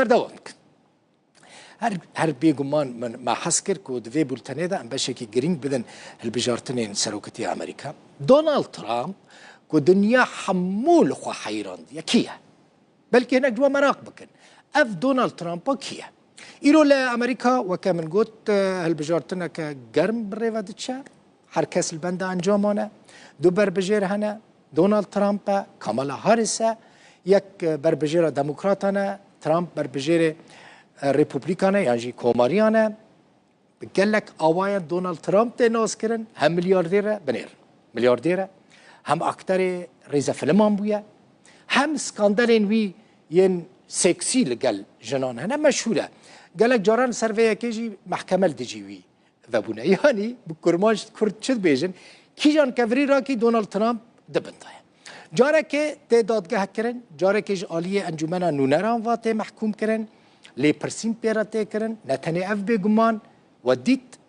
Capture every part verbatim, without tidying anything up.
Berdewam bikin. Her, her bêguman min, me hez kir ku di vê bultenê de em beşekî girîng bidin hilbijartinên serokatiya Amerîka. Donald Trump ku dinya hemû li xwe heyrandiye, kî ye? Belkî hinek ji we meraq bikin. Ev Donald Trumpa kî ye? Îro li Amerîka, weke min got, e, hilbijartineke germ bi rê ve diçe. Her kes li benda encaman e. Du berbijêr hene. Donald Trump e, Kamala Harris e. Yek, e, berbijêra demokratan e. Trump berbijêrê, e, republikan e, yan jî komariyan e. Bi gelek awayan Donald Trump tê naskirin, hem milyardêr e, binêr, milyardêr e, hem akterê rêzefiliman bûye, hem skandalên wî yên seksî li gel jinan hene, meşhûr e. Gelek caran ser vê yekê jî mehkeme li dijî wî vebûne. Yanî bi kurmanc kurd çi dibêjin? Kîjan kevirî rakî Donald Trump di bin de ye. Carekê tê dadgeh kirin, carekê ji aliyê encûmena nûneran ve tê mehkûm kirin, lêpirsîn pê re tê kirin, ne tenê ev bêguman, we dît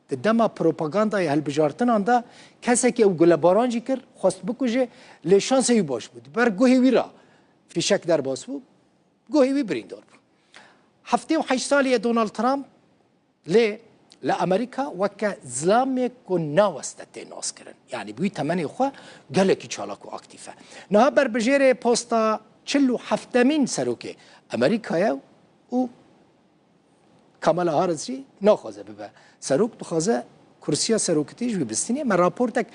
di dema propagandaya hilbijartinan de kesekî ew gulebaran jî kir, xwest bikuje, lê şansê wî baş bû. Di ber guhê wî re fîşek derbas bû, guhê wî birîndar bû. Heftê û heşt salî ye Donald Trump, lê li Amerîka weke zilamê ku naweste tê naskirin. Yanî bi wî temenê xwe gelekî çalak û aktîf e. Niha berbijêrê posta çil û heftemîn serokê Amerîka ye û Kamala Harris jî naxwaze bibe serok, dixwaze kursiya serokatiyê ji wî bistînê. Me raportek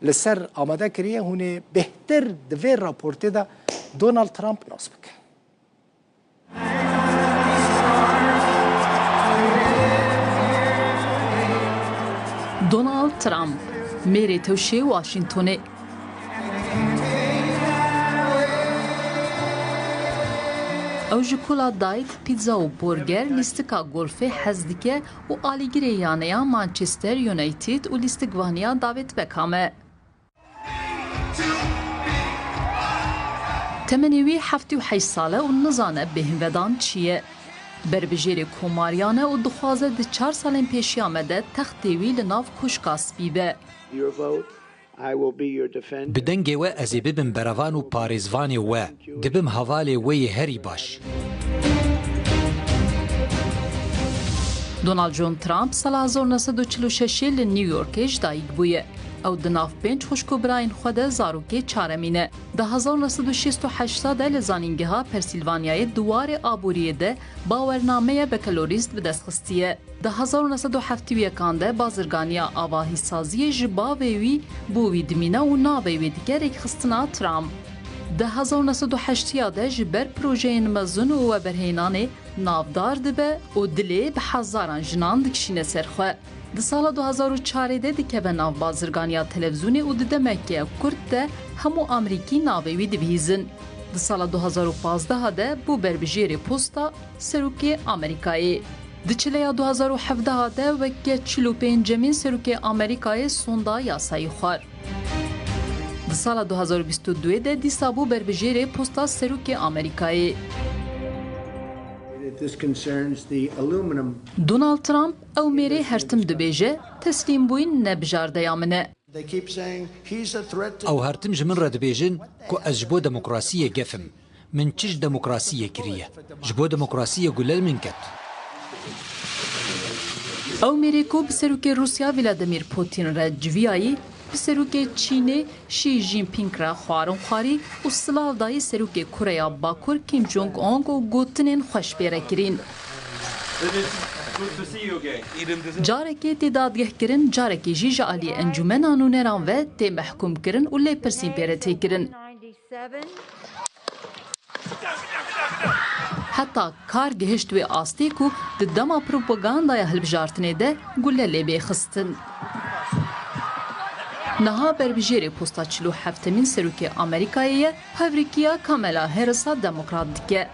li ser amade kiriye, hûn ê bêhtir di vê raportê de Donald Trump nas bikin. Donald Trump, mêrê tewşê Washingtonê. Ew ji kola dayt, pîtza û borger, lîstika golfê hez dike û alîgirê yaneya Manchester United û lîstikvaniya David Beckham e. Temenê wî heftê û heşt sal e û nizane bêhnvedan çi ye. Berbijêrê komariyan e û dixwaze di çar salên pêşiya me de textê wî li nav Koşka Spî be. Your vote, I will be your defender. Bi dengê we ez ê bibim berevan û parêzvanê we. Dibim hevalê we yê herî baş. Donald John Trump sala hezar neh sed û çil û şeş li New Yorkê ji dayik bûye. Ew di nav pênc xwişk û birayên xwe de zarokê çaremîn e. Di hezar neh sed û şêst û heşt de li Zanîngeha Pennsylvaniayê di warê aboriyê de bawernameye bekalorîst bi dest xistiye. Di hezar neh sed û heftê û yekan de bazirganiya avahîsaziyê ji bavê wî bo wî dimîne û navê wî dike rêkxistina Trump. Di hezar neh sed û heştê de ji ber projeyên mezin û weberhênanê navdar dibe û dilê bi hezaran jinan dikişîne ser xwe. Di sala du hezar û çarê de dikeve nav bazirganiya televîzyonê û di demeke kurt de hemû Amerîkî navê wî dibihîzin. Di sala du hezar û pazdeh de bû berbijêrê posta serokê Amerîkayê. Di çileya du hezar û hevdeh de weke çil û pêncemîn serokê Amerîkayê sonda yasayî xwar. Di sala du hezar û bîst û duyê de dîsa bû berbijêrê posta serokê Amerîkayê. This concerns the aluminum. Donald Trump, ew mêrê her tim dibêje, teslîmbûyîn ne bijardeya min e. They keep saying he's a threat to Ew her tim ji min re dibêjin ku ez ji bo demokrasiyê gef im. Min çi ji demokrasiyê kiriye? Ji bo demokrasiyê gule li min ket. Ew mêrê ku bi serokê Rûsya Vladimir Putin re civiyayî, bi serokê Çînê Xi Jinping re xwarin xwarî û silav dayî serokê Koreya Bakur Kim Jong Un û gotinên xweş pê re kirîn. Carekê tê dadgehkirin, carekê jî ji aliyê encûmena nûneran ve tê mehkûmkirin û lêpirsîn pê re tê kirin. Heta kar gihişt wê astê ku di dema propagandaya hilbijartinê de gule lê bê xistin. Niha berbijêrê posta çil û heftemîn serokê Amerîkayê ye, hevrikiya Kamala Harrisa demokrat dike.